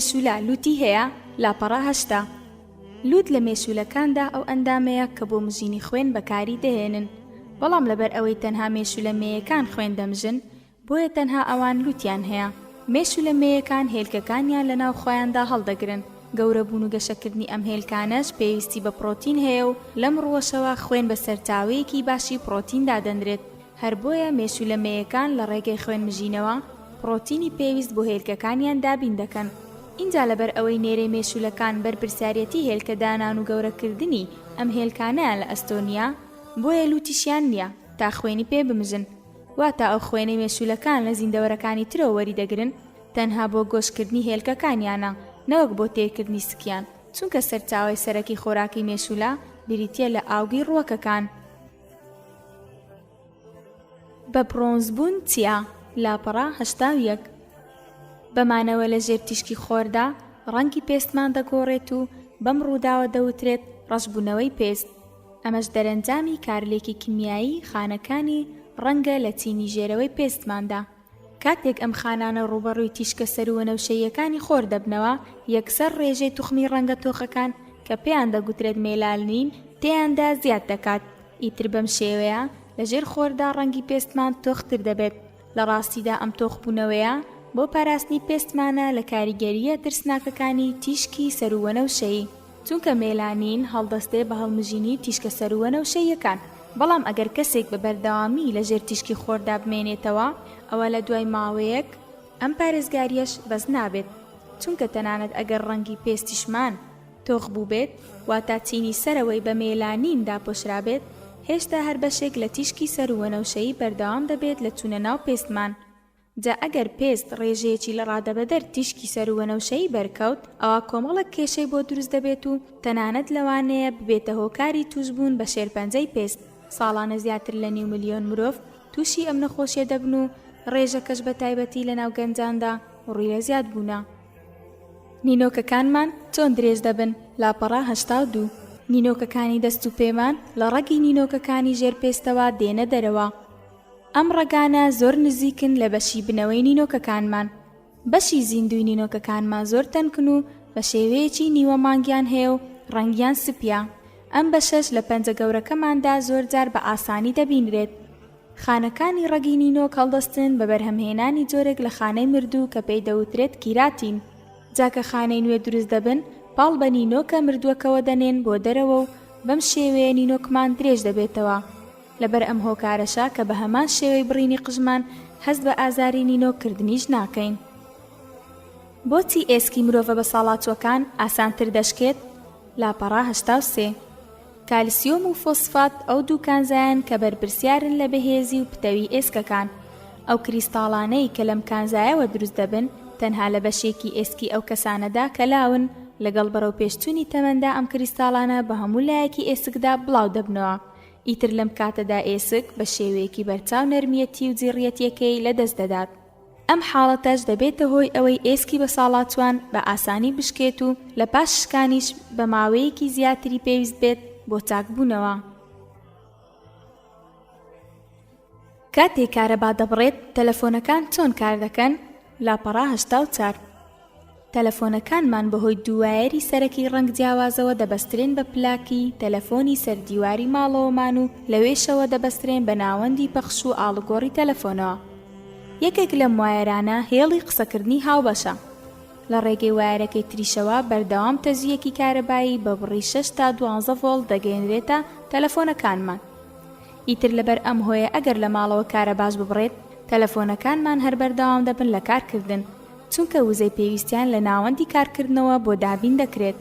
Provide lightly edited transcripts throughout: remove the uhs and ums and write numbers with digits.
مێشوولە لووتی هەیە؟ لاپەڕە 80. لووت لە مێشوولەکاندا ئەو ئەندامەیە کە بۆ مژینی خوێن بەکاری دەهێنن. بەڵام لەبەر ئەوەی تەنها مێشوولە مێیەکان خوێن دەمژن، بۆیە تەنها ئەوان لووتیان هەیە. مێشوولە مێیەکان هێلکەکانیان لەناو خۆیاندا هەڵدەگرن. گەورەبوون و گەشەکردنی ئەم هێلکانەش پێویستی بە پڕۆتین هەیە و لەم ڕووەشەوە خوێن بە سەرچاوەیەکی باشی پڕۆتین دادەنرێت. هەر بۆیە مێشوولە مێیەکان لە ڕێگەی خوێنمژینەوە پڕۆتینی پێویست بۆ هێلکەکانیان دابین دەکەن. ئینجا لەبەر ئەوەی نێرەی مێشوولەکان بەرپرسیاریەتی هێلکە دانان و گەورەکردنی ئەم هێلکانەیان لە ئەستۆ نییە، بۆیە لووتیشیان نییە تا خوێنی پێ بمژن. واتە ئەو خوێنەی مێشوولەکان لە زیندەوەرەکانی ترەوە وەریدەگرن تەنها بۆ گۆشتکردنی هێلکەکانیانە نەوەک بۆ تێرکردنی سکیان، چونکە سەرچاوەی سەرەکی خۆراکی مێشوولە بریتییە لە ئاوگی ڕووەکەکان. بە بڕۆنز بوون چییە؟ لاپەڕە 81. بە مانەوە لە ژێر تیشکی خۆردا ڕەنگی پێستمان دەگۆڕێت و بەم ڕووداوە دەوترێت ڕەشبوونەوەی پێست، ئەمەش دەرەنجامی کارلێکی کیمیایی خانەکانی ڕەنگە لە چینی ژێرەوەی پێستماندا. کاتێک ئەم خانانە ڕووبەڕووی تیشکە سەرووەنەوشەییەکانی خۆر دەبنەوە، یەکسەر ڕێژەی توخمی ڕەنگە تۆخەکان کە پێیان دەگوترێت مێلالنین تێیاندا زیاد دەکات، ئیتر بەم شێوەیە لە ژێر خۆردا ڕەنگی پێستمان تۆختر دەبێت، لە ڕاستیدا ئەم تۆخبوونەوەیە بۆ پاراستنی پێستمانە لە کاریگەرییە ترسناکەکانی تیشکی سەرووەنەوشەیی. چونکە مێلانین هەڵدەستێ بە هەڵمژینی تیشکە سەرووەنەوشەییەکان، بەڵام ئەگەر کەسێک بە بەردەوامی لە ژێر تیشکی خۆردا بمێنێتەوە ئەوە لە دوای ماوەیەک ئەم پارێزگارییەش بەس نابێت، چونکە تەنانەت ئەگەر ڕەنگی پێستیشمان تۆخ بووبێت واتا چینی سەرەوەی بە مێلانین داپۆشرابێت هێشتا هەر بەشێک لە تیشکی سەرووەنەوشەیی بەردەوام دەبێت لە چوونە ناو پێستمان. جا ئەگەر پێست ڕێژەیەکی لەڕادەبەدەر تیشکی سەرووەنەوشەیی بەرکەوت، ئەوا کۆمەڵێک کێشەی بۆ دروست دەبێت و تەنانەت لەوانەیە ببێتە هۆکاری تووشبوون بە شێرپەنجەی پێست. ساڵانە زیاتر لە نیو ملیۆن مرۆڤ تووشی ئەم نەخۆشیە دەبن و ڕێژەکەش بە تایبەتی لەناو گەنجاندا ڕووی لە زیادبوونە. نینۆکەکانمان چۆن درێژ دەبن؟ لاپەڕە 82. نینۆکەکانی دەست و پێمان لە ڕەگی نینۆکەکانی ژێر پێستەوە دێنە دەرەوە. ئەم ڕەگانە زۆر نزیکن لە بەشی بنەوەی نینۆکەکانمان. بەشی زیندووی نینۆکەکانمان زۆر تەنکن و بە شێوەیەکی نیوە مانگیان هەیە و ڕەنگیان سپییە. ئەم بەشەش لە پەنجە گەورەکەماندا زۆرجار بە ئاسانی دەبینرێت. خانەکانی ڕەگی نینۆک هەڵدەستن بە بەرهەمهێنانی جۆرێک لە خانەی مردوو کە پێی دەوترێت کیراتین. جا کە خانەی نوێ دروست دەبن پاڵ بە نینۆکە مردووەکەوە دەنێن بۆ دەرەوە و بەم شێوەیە نینۆکمان درێژ دەبێتەوە. لەبەر ئەم هۆکارەشە کە بە هەمان شێوەی بڕینی قژمان هەست بە ئازاری نینۆک کردنیش ناکەین. بۆچی ئێسکی مرۆڤە بەساڵاچووەکان ئاسانتر دەشکێت؟ لاپەڕە 83. کالسیۆم و فۆسفات ئەو دوو کانزایەن کە بەرپرسیارن لە بەهێزی و پتەوی ئێسکەکان. ئەو کریستاڵانەی کە لەم کانزایەوە دروست دەبن تەنها لە بەشێکی ئێسکی ئەو کەسانەدا کە لاون، لەگەڵ بەرەوپێشچوونی تەمەندا ئەم کریستاڵانە بە هەموو لایەکی ئێسکدا بڵاو دەبنەوە. ئیتر لەم کاتەدا ئێسک بە شێوەیەکی بەرچاو نەرمیەتی و جیڕیەتیەکەی لەدەست دەدات. ئەم حاڵەتەش دەبێتە هۆی ئەوەی ئێسکی بەساڵاچوان بە ئاسانی بشکێت و لە پاش شکانیش بە ماوەیەکی زیاتری پێویست بێت بۆ چاکبوونەوە. کاتێک کارەبا دەبڕێت تەلەفۆنەکان چۆن کار دەکەن؟ لاپەڕە 84. تەلەفۆنەکانمان بەهۆی دوو وایەری سەرەکی ڕەنگ جیاوازەوە دەبەسترێن بە پلاکی تەلەفۆنی سەر دیواری ماڵەوەمان و لەوێشەوە دەبەسترێن بە ناوەندی پەخش و ئاڵوگۆڕی تەلەفۆنەوە. یەکێک لەم وایەرانە هێڵی قسەکردنی هاوبەشە. لە ڕێگەی وایەرەکەی تریشەوە بەردەوام تەزوویەکی کارەبایی بە بڕی شەش تا دوانزە ڤۆڵت دەگەیەنرێتە تەلەفۆنەکانمان. ئیتر لەبەر ئەم هۆیە ئەگەر لە ماڵەوە کارەباش ببڕێت، تەلەفۆنەکانمان هەر بەردەوام دەبن لە کارکردن، چونکە وزەی پێویستیان لە ناوەندی کارکردنەوە بۆ دابین دەکرێت.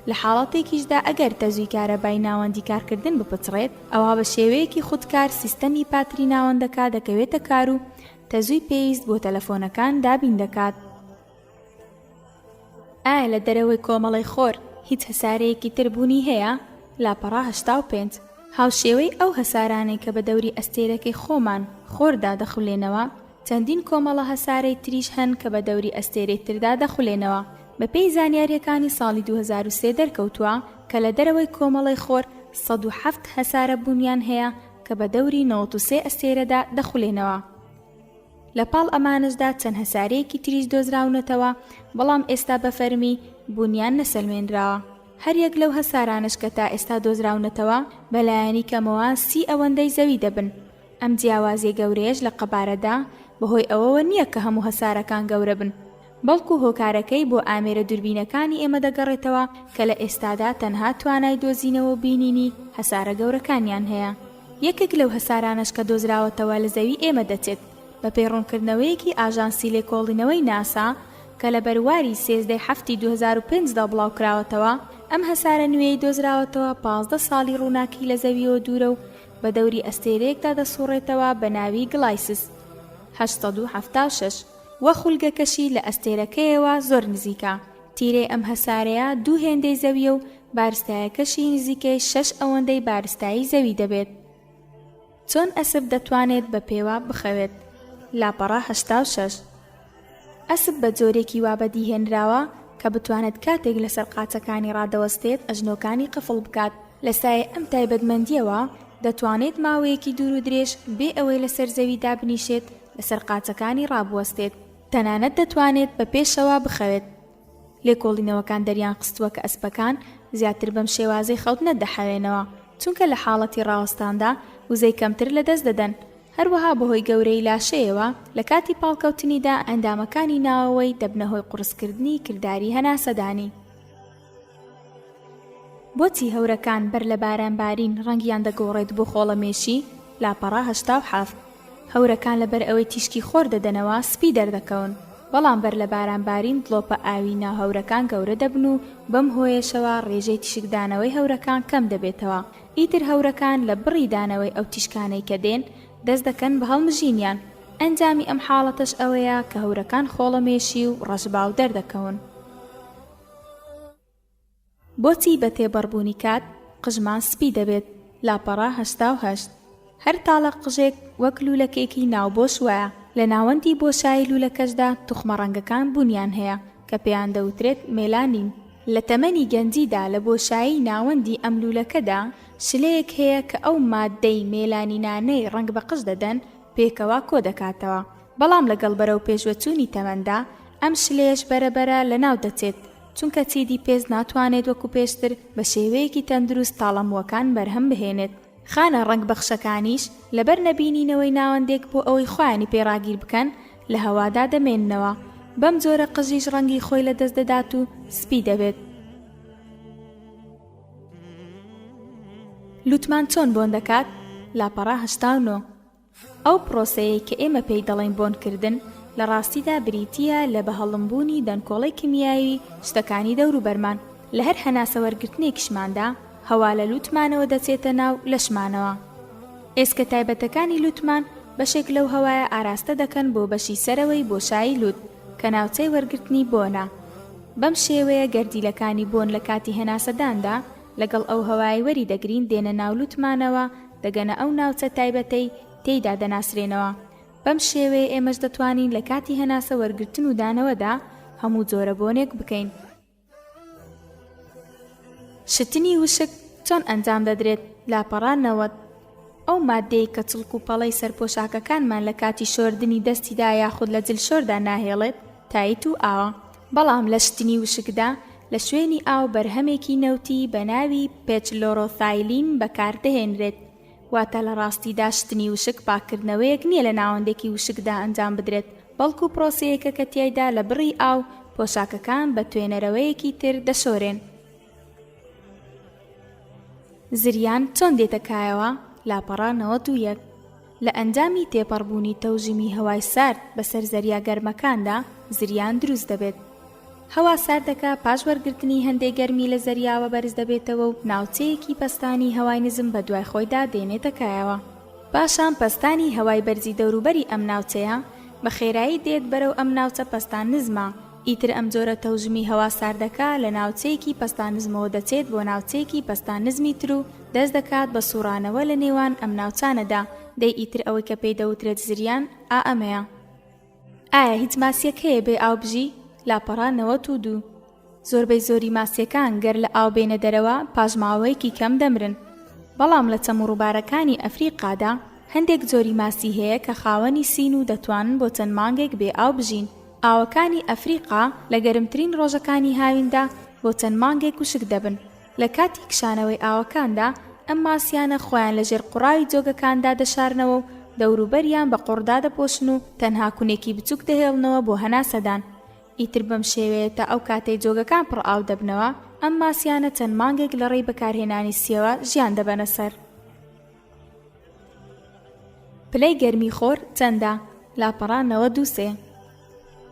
لە حاڵەتێکیشدا ئەگەر تەزووی کارەبای ناوەندی کارکردن بپچڕێت، ئەوا بە شێوەیەکی خودکار سیستەمی پاتری ناوەندەکە دەکەوێتە کار و تەزووی پێویست بۆ تەلەفۆنەکان دابین دەکات. ئایا لە دەرەوەی کۆمەڵەی خۆر هیچ هەسارەیەکی تر بوونی هەیە؟ لاپەڕە 85. هاوشێوەی ئەو هەسارانەی کە بە دەوری ئەستێرەکەی خۆمان، خۆردا دەخولێنەوە، چەندین کۆمەڵە هەسارەی تریش هەن کە بە دەوری ئەستێرەی تردا دەخولێنەوە. بەپێی زانیارییەکانی ساڵی 2003 دەرکەوتووە کە لە دەرەوەی کۆمەڵەی خۆر 107 هەسارە بوونیان هەیە کە بە دەوری 93 ئەستێرەدا دەخولێنەوە. لە پاڵ ئەمانەشدا چەند هەسارەیەکی تریش دۆزراونەتەوە، بەڵام ئێستا بە فەرمی بوونیان نەسەلمێنراوە. هەریەک لەو هەسارانەش کە تا ئێستا دۆزراونەتەوە، بە لایەنی کەمەوە سی ئەوەندەی زەوی دەبن. ئەم جیاوازییە گەورەیەش لە قەبارەدا بەهۆی ئەوەوە نییە کە هەموو هەسارەکان گەورە بن، بەڵکو هۆکارەکەی بۆ ئامێرە دووربینەکانی ئێمە دەگەڕێتەوە کە لە ئێستادا تەنها توانای دۆزینەوە و بینینی هەسارە گەورەکانیان هەیە. یەکێک لەو هەسارانەش کە دۆزراوەتەوە لە زەوی ئێمە دەچێت، بەپێی ڕوونکردنەوەیەکی ئاژانسی لێکۆڵینەوەی ناسا کە لە بەرواری 13 ی حەفتی 2005 دا بڵاوکراوەتەوە، ئەم هەسارە نوێیەی دۆزراوەتەوە 15 ساڵی ڕووناکی لە زەویەوە دوورە و بە دەوری ئەستێرەیەکدا دەسوڕێتەوە بە ناوی گلایسس 876 و خولگەکەشی لە ئەستێرەکەیەوە زۆر نزیکە. تیرەی ئەم هەسارەیە دوو هێندەی زەویە و بارستایەکەشی نزیکەی شەش ئەوەندەی بارستایی زەوی دەبێت. چۆن ئەسپ دەتوانێت بە پێوە بخەوێت؟ لاپەڕە 86. ئەسپ بە جۆرێکی وا بەدیهێنراوە کە بتوانێت کاتێک لەسەر قاچەکانی ڕادەوەستێت ئەژنۆکانی قفڵ بکات، لە سایەی ئەم تایبەتمەندییەوە دەتوانێت ماوەیەکی دوور و درێژ بێ ئەوەی لەسەر زەوی دابنیشێت لەسەر قاچەکانی ڕابوەستێت، تەنانەت دەتوانێت بە پێشەوە بخەوێت. لێکۆڵینەوەکان دەریانخستووە کە ئەسپەکان زیاتر بەم شێوازەی خەوتنە دەحەوێنەوە، چونکە لە حاڵەتی ڕاوەستاندا وزەی کەمتر لەدەست دەدەن، هەروەها بەهۆی گەورەیی لاشەیەوە لە کاتی پاڵکەوتنیدا ئەندامەکانی ناوەوەی دەبنە هۆی قوڕسکردنی کرداری هەناسەدانی. بۆچی هەورەکان بەر لە بارانبارین ڕەنگیان دەگۆڕێت بۆ خۆڵەمێشی؟ لاپەڕە 87. هەورەکان لەبەر ئەوەی تیشکی خۆر دەدەنەوە سپی دەردەکەون، بەڵام بەر لە بارانبارین دڵۆپە ئاوی ناو هەورەکان گەورە دەبن و بەم هۆیەشەوە ڕێژەی تیشکدانەوەی هەورەکان کەم دەبێتەوە، ئیتر هەورەکان لە بڕی دانەوەی ئەو تیشکانەی کە دێن دەست دەکەن بە هەڵمژینیان، ئەنجامی ئەم حاڵەتەش ئەوەیە کە هەورەکان خۆڵەمێشی و ڕەشباو دەردەکەون. بۆچی بە تێپەڕبوونی کات قژمان سپی دەبێت؟ لاپەڕە 88. هەر تاڵە قژێک وەک لوولەکێکی ناو بۆش وایە، لە ناوەندی بۆشایی لوولەکەشدا توخمە ڕەنگەکان بوونیان هەیە کە پێیان دەوترێت مێلانین. لە تەمەنی گەنجیدا لە بۆشایی ناوەندی ئەم لوولەکەدا شلەیەک هەیە کە ئەو ماددەی مێلانینانەی ڕەنگ بە قژ دەدەن پێکەوە کۆدەکاتەوە، بەڵام لەگەڵ بەرەوپێشوەچوونی تەمەندا ئەم شلەیەش بەرەبەرە لەناو دەچێت، چونکە چیدی پێست ناتوانێت وەکو پێشتر بە شێوەیەکی تەندروست تاڵەمووەکان بەرهەم بهێنێت. خانە ڕەنگ بەخشەکانیش لەبەر نەبینینەوەی ناوەندێک بۆ ئەوەی خۆیانی پێ ڕاگیر بکەن لە هەوادا دەمێننەوە، بەم جۆرە قژیش ڕەنگی خۆی لەدەست دەدات و سپی دەبێت. لوتمان چۆن بۆن دەکات؟ لاپەڕە 89. ئەو پرۆسەیەی کە ئێمە پێی دەڵێین بۆنکردن، لە ڕاستیدا بریتییە لە بەهەڵمبوونی دەنکۆڵەی کیمیاوی شتەکانی دەوروبەرمان. لە هەر هەناسە وەرگرتنێکیشماندا، هەوا لە لووتمانەوە دەچێتە ناو لەشمانەوە. ئێسکە تایبەتەکانی لووتمان بەشێک لەو هەوایە ئاراستە دەکەن بۆ بەشی سەرەوەی بۆشایی لووت، کە ناوچەی وەرگرتنی بۆنە. بەم شێوەیە گەردیلەکانی بۆن لە کاتی هەناسەداندا لەگەڵ ئەو هەوایەی وەری دەگرین دێنە ناو لوتمانەوە دەگەنە ئەو ناوچە تایبەتەی تێیدا دەناسرێنەوە، بەم شێوەیە ئێمەش دەتوانین لە کاتی هەناسە وەرگرتن و دانەوەدا هەموو جۆرە بۆنێک بکەین. شتنی وشک چۆن ئەنجام دەدرێت؟ لاپەڕە 90. ئەو ماددەی کە چڵک و پەڵەی سەر پۆشاکەکانمان لە کاتی شۆردنی دەستیدا یاخود لە جلشۆردا ناهێڵێت تایت و ئاوە، بەڵام لە شتنی وشکدا لە شوێنی ئاو بەرهەمێکی نەوتی بە ناوی پێچلۆرۆثایلین بەکاردەهێنرێت، واتە لە ڕاستیدا شتنی وشک پاککردنەوەیەک نییە لە ناوەندێکی وشکدا ئەنجام بدرێت، بەڵکو پرۆسەیەکە کە تیایدا لە بڕی ئاو پۆشاکەکان بە توێنەرەوەیەکی تر دەشۆرێن. زریان چۆن دێتە کایەوە؟ لاپەڕە 91. لە ئەنجامی تێپەڕبوونی تەوژمی هەوای سارد بەسەر زەریا گەرمەکاندا زریان دروست دەبێت. هەوا ساردەکە پاش وەرگرتنی هەندێ گەرمی لە زەریاوە بەرز دەبێتەوە و ناوچەیەکی پەستانی هەوای نزم بەدوای خۆیدا دێنێتە کایەوە. پاشان پەستانی هەوای بەرزی دەوروبەری ئەم ناوچەیە بە خێرایی دێت بەرەو ئەم ناوچە پەستان نزمە، ئیتر ئەم جۆرە تەوژمی هەوا ساردەکە لە ناوچەیەکی پەستان نزمەوە دەچێت بۆ ناوچەیەکی پەستان نزمی تر و دەست دەکات بە سوڕانەوە لە نێوان ئەم ناوچانەدا، دەی ئیتر ئەوەی کە پێی دەوترێت زریان ئا ئەمەیە. ئایا هیچ ماسیەک هەیە بێ ئاو بژی؟ لاپەڕە 92. زۆربەی زۆری ماسیەکان گەر لە ئاو بێنە دەرەوە پاش ماوەیەکی کەم دەمرن. بەڵام لە چەم و ڕووبارەکانی ئەفریقادا. هەندێک جۆری ماسی هەیە کە خاوەنی سین و دەتوانن بۆ چەند مانگێک بێ ئاو بژین. ئاوەکانی ئەفریقا لە گەرمترین ڕۆژەکانی هاویندا بۆ چەند مانگێک وشک دەبن. لە کاتی کشانەوەی ئاوەکاندا، ئەم ماسیانە خۆیان لە ژێر قوڕاوی جۆگەکاندا دەشارنەوە و دەوروبەریان بە قوڕ دادەپۆشن و تەنها کونێکی بچووک دەهێڵنەوە بۆ هەناسەدان. ئیتر بەم شێوەیە تا ئەو کاتەی جۆگەکان پڕ ئاو دەبنەوە، ئەم ماسیانە چەند مانگێک لە ڕێی بەکارهێنانی سییەوە ژیان دەبەنە سەر. پلەی گەرمی خۆر چەندە؟ لاپەڕە 93.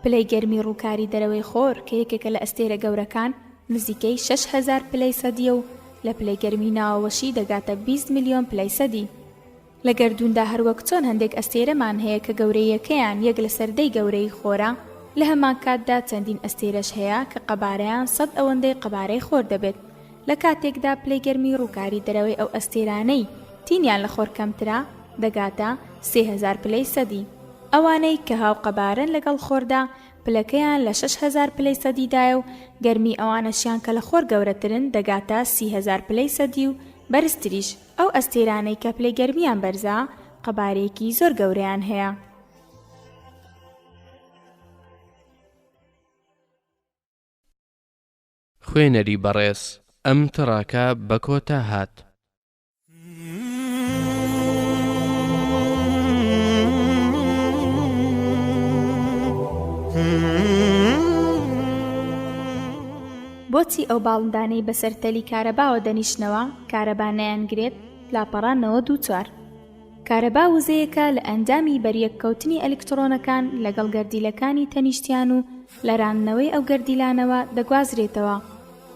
پلەی گەرمی ڕووکاری دەرەوەی خۆر کە یەکێکە لە ئەستێرە گەورەکان نزیکەی 6000 پلەی سەدییە و لە پلەی گەرمی ناوەوەشی دەگاتە 20 ملیۆن پلەی سەدی. لە گەردووندا هەروەک چۆن هەندێک ئەستێرەمان هەیە کە گەورەییەکەیان یەک لەسەر دەی گەورەیی خۆرە، لە هەمانکاتدا چەندین ئەستێرەش هەیە کە قەبارەیان سەد ئەوەندەی قەبارەی خۆر دەبێت، لە کاتێکدا پلەی گەرمی ڕووکاری دەرەوەی ئەو ئەستێرانەی تینیان لە خۆر کەمترە دەگاتە 3000 پلەی سەدی. ئەوانەی کە هاوقەبارەن لەگەڵ خۆردا پلەکەیان لە 6000 پلەی سەدیدایە و گەرمی ئەوانەشیان کە لە خۆر گەورەترن دەگاتە 30000 پلەی سەدی و بەرزتریش. ئەو ئەستێرانەی کە پلەی گەرمیان بەرزە قەبارەیەکی زۆر گەورەیان هەیە. خوێنەری بەڕێز ئەم تڕاکە بە کۆتا هات. بۆچی ئەو باڵندانەی بەسەر تەلی کارەباوە دەنیشنەوە کارەبا نایانگرێت؟ لاپەڕە 94. کارەبا وزەیەکە لە ئەنجامی بەریەککەوتنی ئەلکتڕۆنەکان لەگەڵ گەردیلەکانی تەنیشتیان و لەراندنەوەی ئەو گەردیلانەوە دەگوازرێتەوە.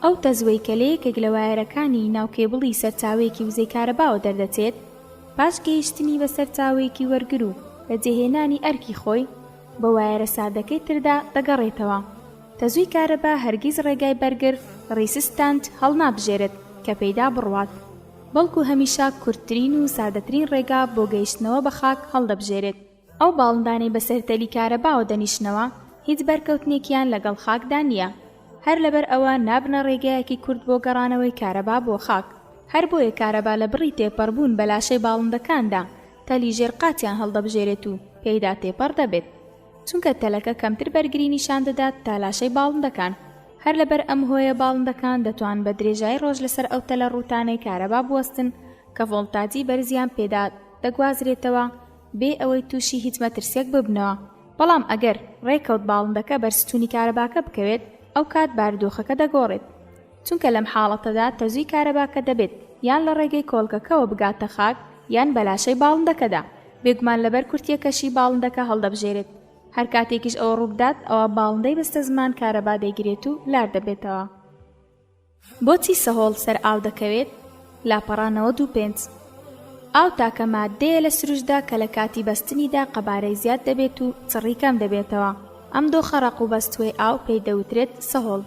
ئەو تەزوەی کە لە یەکێک لە وایەرەکانی ناو کێبڵی سەرچاوەیەکی وزەی کارەباوە دەردەچێت، پاش گەیشتنی بە سەرچاوەیەکی وەرگر و بەجێهێنانی ئەرکی خۆی، بە وایەرە سادەکەی تردا دەگەڕێتەوە. تەزووی کارەبا هەرگیز ڕێگای بەرگر، Resistant، هەڵنابژێرێت کە پێیدا بڕوات. بەڵکو هەمیشە کورتترین و سادەترین ڕێگا بۆ گەیشتنەوە بە خاک هەڵدەبژێرێت. ئەو باڵندانەی بەسەر تەلی کارەباوە دەنیشنەوە هیچ بەرکەوتنێکیان لەگەڵ خاکدا نییە، هەر لەبەر ئەوە نابنە ڕێگایەکی کورت بۆ گەڕانەوەی کارەبا بۆ خاک. هەر بۆیە کارەبا لە بڕی تێپەڕبوون بە لاشەی باڵندەکاندا تەلی ژێر قاچیان هەڵدەبژێرێت و پێیدا تێپەڕ دەبێت. چونکە تەلەکە کەمتر بەرگری نیشان دەدات تا لاشەی باڵندەکان. هەر لەبەر ئەم هۆیە باڵندەکان دەتوان بە درێژایی ڕۆژ لەسەر ئەو تەلە ڕووتانەی کارەبا بوەستن کە ڤۆڵتاجی بەرزیان پێدا دەگوازرێتەوە بێ ئەوەی تووشی هیچ مەترسیەک ببنەوە. بەڵام ئەگەر ڕێکەوت باڵندەکە بەر ستوونی کارەباکە بکەوێت ئەوکات بارودۆخەکە دەگۆڕێت. چونکە لەم حاڵەتەدا تەزووی کارەباکە دەبێت یان لە ڕێگەی کۆڵکەکەوە بگاتە خاک یان بە لاشەی باڵندەکەدا، بێگومان لەبەر کورتییەکەشی باڵندەکە هەڵدەبژێرێت، هەر کاتێکیش ئەوە ڕووبدات ئەوا باڵندەی بەستەزمان کارەبا دەیگرێت و لار دەبێتەوە. بۆچی سەهۆڵ سەر ئاو دەکەوێت؟ لاپەڕە 95. ئاو تاکە ماددەیە لە سروشتدا کە لە کاتی بەستنیدا قەبارەی زیاد دەبێت و چڕی کەم دەبێتەوە، ئەم دۆخە ڕەق و بەستووەی ئاو پێی دەوترێت سەهۆڵ.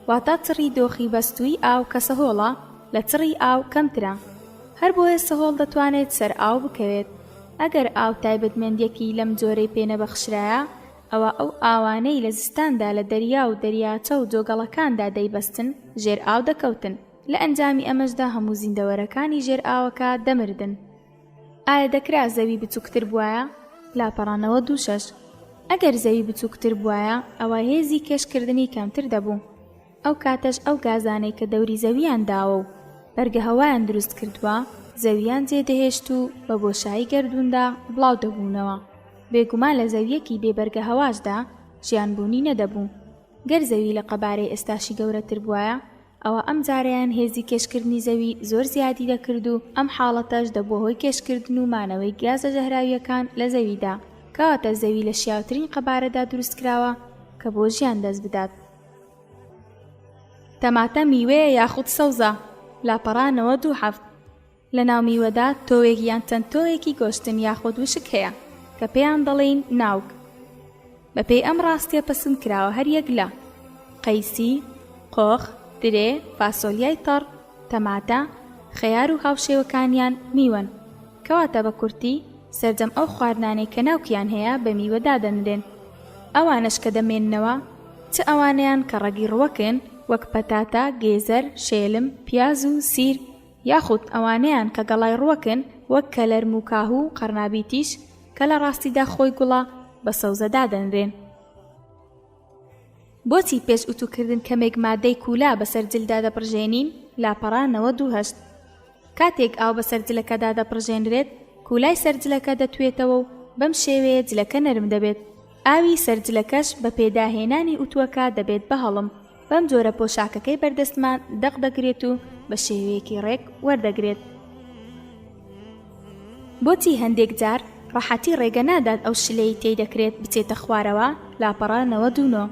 واتە چڕی دۆخی بەستووی ئاو کە سەهۆڵە لە چڕی ئاو کەمترە. هەر بۆیە سەهۆڵ دەتوانێت سەر ئاو بکەوێت. ئەگەر ئاو تایبەتمەندیەکی لەم جۆرەی پێ نەبەخشرایە ئەوا ئەو ئاوانەی لە زستاندا لە دەریا و دەریاچە و جۆگەڵەکاندا دەیبەستن ژێر ئاو دەکەوتن. لە ئەنجامی ئەمەشدا هەموو زیندەوەرەکانی ژێر ئاوەکە دەمردن. ئایا دەکرا زەوی بچووکتر بوایە؟ لاپەڕە 96. ئەگەر زەوی بچووکتر بوایە ئەوا هێزی کێشکردنی کەمتر دەبوو. ئەو کاتەش ئەو گازانەی کە دەوری زەوییان داوە و بەرگەهەوایان دروست کردووە زەوییان جێدەهێشت و بە بۆشایی گەردووندا بڵاو دەبوونەوە. بێگومان لە زەوییەکی بێ بەرگەهەواشدا ژیان بوونی نەدەبوو. گەر زەوی لە قەبارەی ئێستاشی گەورەتر بوایە ئەوا ئەم جارەیان هێزی کێشکردنی زەوی زۆر زیادی دەکرد و ئەم حاڵەتەش دەبووە هۆی کێشکردن و مانەوەی گازە ژەهراوییەکان لە زەویدا، کەواتە زەوی لە شیاوترین قەبارەدا دروستکراوە کە بۆ ژیان دەست بدات. تەماتە میوەیە یاخود سەوزە؟ لاپەڕە 97. لەناو میوەدا تۆوێک یان چەند تۆوێکی گۆشتن یاخود وشک هەیە کە پێیان دەڵێین ناوک. بەپێی ئەم ڕاستیە پەسند کراوە هەر یەک لە، قەیسی، قۆخ، ترێ، فاسۆلیای تەڕ، تەماتە، خەیار و هاوشێوەکانیان میوەن. کەواتە بە کورتی سەرجەم ئەو خواردنانەی کە ناوکیان هەیە بە میوە دادەنرێن. ئەوانەش کە دەمێننەوە چ ئەوانەیان کە ڕەگی ڕوەکن وەک پەتاتە، گێزەر، شێلم، پیاز و سیر. یاخود ئەوانەیان کە گەڵای ڕووەکن وەک کەلەرم و کاهو و قەرنابیتیش کە لە ڕاستیدا خۆی گوڵە بە سەوزە دادەنرێن. بۆچی پێش ئوتوکردن کەمێک مادەی کولا بەسەر جلدا دەپڕژێنین؟ لاپەڕە 98. کاتێک ئاو بەسەر جلەکەدا دەپڕژێنرێت، کولای سەر جلەکە دەتوێتەوە و بەم شێوەیە جلەکە نەرم دەبێت. ئاوی سەر جلەکەش بە پێداهێنانی ئوتووەکە دەبێت بە هەڵم. بەم جۆرە پۆشاکەکەی بەردەستمان دەق دەگرێت و بە شێوەیەکی ڕێک وەردەگرێت. بۆچی هەندێک جار ڕەحەتی ڕێگە نادات ئەو شلەی تێی دەکرێت بچێتە خوارەوە، لاپەڕە 99.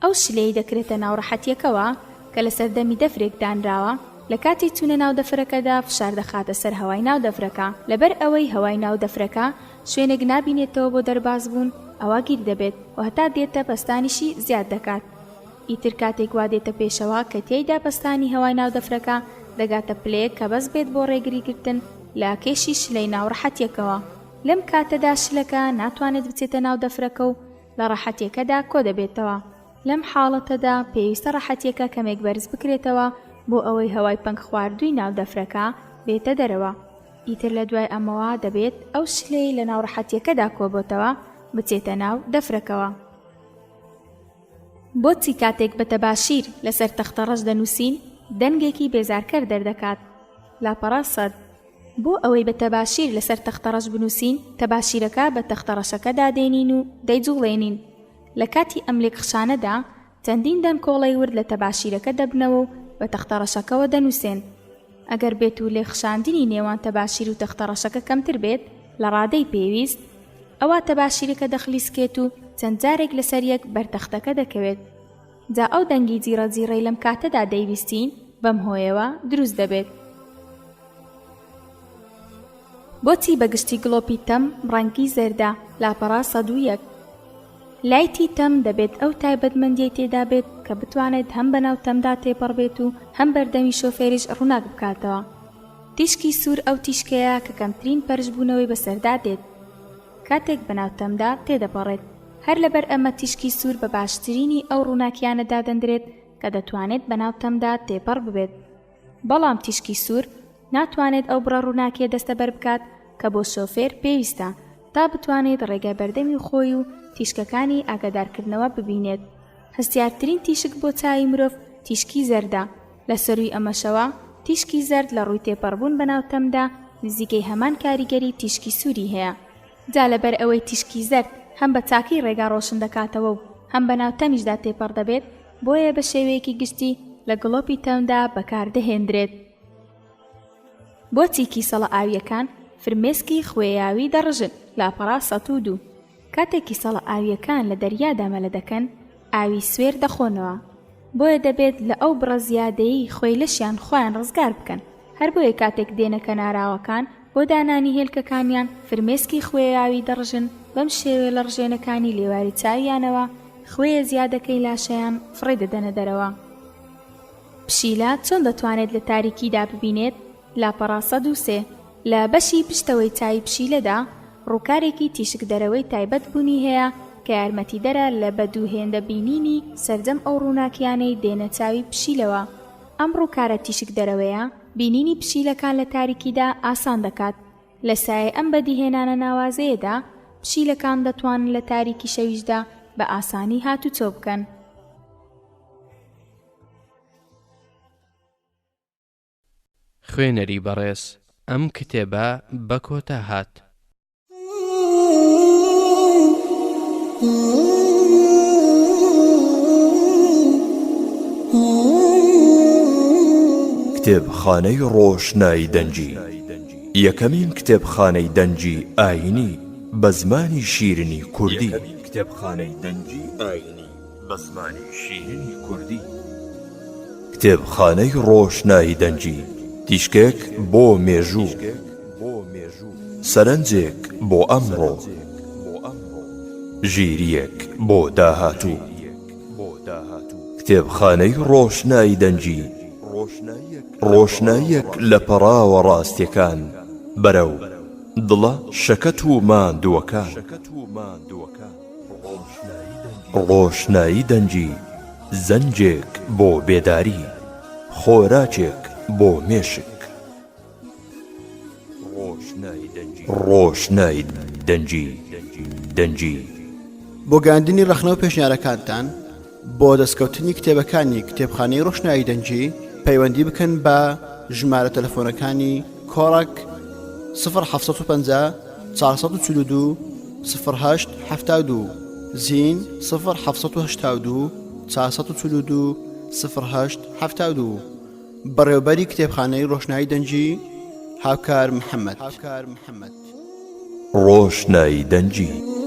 ئەو شلەی دەکرێتە ناو ڕەحەتیەکەوە کە لەسەر دەمی دەفرێک دانراوە، لە کاتی چوونە ناو دەفرەکەدا فشار دەخاتە سەر هەوای ناو دەفرەکە، لەبەر ئەوەی هەوای ناو دەفرەکە شوێنێک نابینێتەوە بۆ دەرباز بوون ئەوا گیر دەبێت و هەتا دێتە پەستانیشی زیاد دەکات. ئیتر کاتێک وا دێتە پێشەوە کە تیایدا پەستانی هەوای ناو دەفرەکە دەگاتە پلەیەک کە بەس بێت بۆ ڕێگری گرتن لە کێشی شلەی ناو ڕەحەتیەکەوە. لەم کاتەدا شلەکە ناتوانێت بچێتە ناو دەفرەکە و لە ڕەحەتیەکەدا کۆدەبێتەوە. لەم حاڵەتەدا پێویستە ڕەحەتیەکە کەمێک بەرز بکرێتەوە بۆ ئەوەی هەوای پەنگخواردووی ناو دەفرەکە بێتە دەرەوە. ئیتر لە دوای ئەمەوە دەبێت ئەو شلەی لە ناو ڕەحەتیەکەدا کۆبۆتەوە بچێتە ناو دەفرەکەوە. بۆچی کاتێک بە تەباشیر لەسەر تەختە ڕەش دەنووسین دەنگێکی بێزارکەر دەردەکات؟ لاپەڕە سەد. بۆ ئەوەی بە تەباشیر لەسەر تەختە ڕەش بنووسین، تەباشیرەکە بە تەختە ڕەشەکەدا دێنین و دەیجوڵێنین. لە کاتی ئەم لێکخشانەدا چەندین دەنکۆڵەی ورد لە تەباشیرەکە دەبنەوە و بە تەختە ڕەشەکەوە دەنووسێن. ئەگەر بێت و لێکخشاندنی نێوان تەباشیر و تەختە ڕەشەکە کەمتر بێت لە ڕادەی پێویست، ئەوا تەباشیرەکە دەخلیسکێت و چەند جارێک لەسەر یەک بەر تەختەکە دەکەوێت. جا ئەو دەنگی جیڕە جیڕەی لەم کاتەدا دەیبیستین بەم هۆیەوە دروست دەبێت. بۆچی بە گشتی گڵۆپی تەم ڕەنگی زەردە؟ لاپەڕە 101. لایتی تەم دەبێت ئەو تایبەتمەندیەی تێدا بێت کە بتوانێت هەم بەناو تەمدا تێپەڕ بێت و هەم بەردەمی شۆفێریش ڕووناک بکاتەوە. تیشکی سوور ئەو تیشکەیە کە کەمترین پەرشبوونەوەی بەسەردا دێت کاتێک بەناو تەمدا تێدەپەڕێت. هەر لەبەر ئەمە تیشکی سوور بە باشترینی ئەو ڕووناکیانە دادەندرێت کە دەتوانێت بەناو تەمدا تێپەڕ ببێت. بەڵام تیشکی سوور ناتوانێت ئەو بڕە ڕووناکیە دەستەبەر بکات کە بۆ شۆفێر پێویستە تا بتوانێت ڕێگای بەردەمی خۆی و تیشکەکانی ئاگادارکردنەوە ببینێت. هەستیارترین تیشک بۆ چاوی مرۆڤ تیشکی زەردە، لە سەرووی ئەمەشەوە تیشکی زەرد لە ڕووی تێپەڕبوون بەناو تەمدا نزیکەی هەمان کاریگەری تیشکی سووری هەیە. جا لەبەر ئەوەی تیشکی زەرد هەم بە چاکی ڕێگا ڕۆشن دەکاتەوە و هەم بەناو تەمیشدا تێپەڕ دەبێت، بۆیە بە شێوەیەکی گشتی لە گڵۆپی تەمدا بەکار دەهێندرێت. بۆچی کیسەڵە ئاوییەکان فرمێسکی خوێیاوی دەڕژن؟ لاپەڕە 102. کاتێک کیسەڵە ئاوییەکان لە دەریادا مەلە دەکەن، ئاوی سوێر دەخۆنەوە، بۆیە دەبێت لە ئەو بڕە زیادەیەی خوێی لەشیان خۆیان ڕزگار بکەن، هەر بۆیە کاتێک دێنە کەناراوەکان بۆ دانانی هێلکەکانیان فرمێسکی خوێیاوی دەڕژن، بەم شێوەیە لە ڕژێنەکانی لێواری چاویانەوە خوێیە زیادەکەی لاشەیان فڕێ دەدەنە دەرەوە. پشیلە چۆن دەتوانێت لە تاریکیدا ببینێت؟ لاپەڕە 103. لە بەشی پشتەوەی چاوی پشیلەدا ڕووکارێکی تیشکدەرەوەی تایبەت بوونی هەیە کە یارمەتیدەرە لە بە دوو هێندە بینینی سەرجەم ئەو ڕووناکیانەی دێنە چاوی پشیلەوە. ئەم ڕووکارە تیشکدەرەوەیە بینینی پشیلەکان لە تاریکیدا ئاسان دەکات. لە سایەی ئەم بەدیهێنانە ناوازەیەدا پشیلەکان دەتوانن لە تاریکی شەویشدا بە ئاسانی هاتوچۆ بکەن. خوێنەری بەڕێز ئەم کتێبە بە کۆتا هات. کتێبخانەی ڕۆشنایی دەنگی یەکەمین کتێبخانەی دەنگی ئایینی بە زمانی شیرینی کوردی. یەکەمین کتێبخانەی دەنگی ئایینی بە زمانی شیرینی کوردی. کتێبخانەی ڕۆشنایی دەنگی، تیشکێک بۆ مێژوو، سەرنجێک بۆ ئەمڕۆ، ژیرییەک بۆ داهاتوو. کتێبخانەی ڕۆشنایی دەنگی، ڕۆشناییەک لە پەڕاوە ڕاستییەکان بەرەو دڵە شەکەت و ماندووەکان. ڕۆشنایی دەنگی زەنگێک بۆ بێداری، خۆراکێک بۆ مێشک. ڕۆشنای دەنگی دەنگی. بۆ گەیاندنی ڕەخنە و پێشنیارەکانتان بۆ دەستکەوتنی کتێبەکانی کتێبخانەی ڕۆشنایی دەنگی پەیوەندی بکەن بە ژمارە تەلەفۆنەکانی کۆڕەک 0750 442 08 72 زین 0782 442 08 72 بەڕێوبەری کتێبخانەی ڕۆشنایی دەنگی هاوکار محەممەد. ڕۆشنایی دەنگی.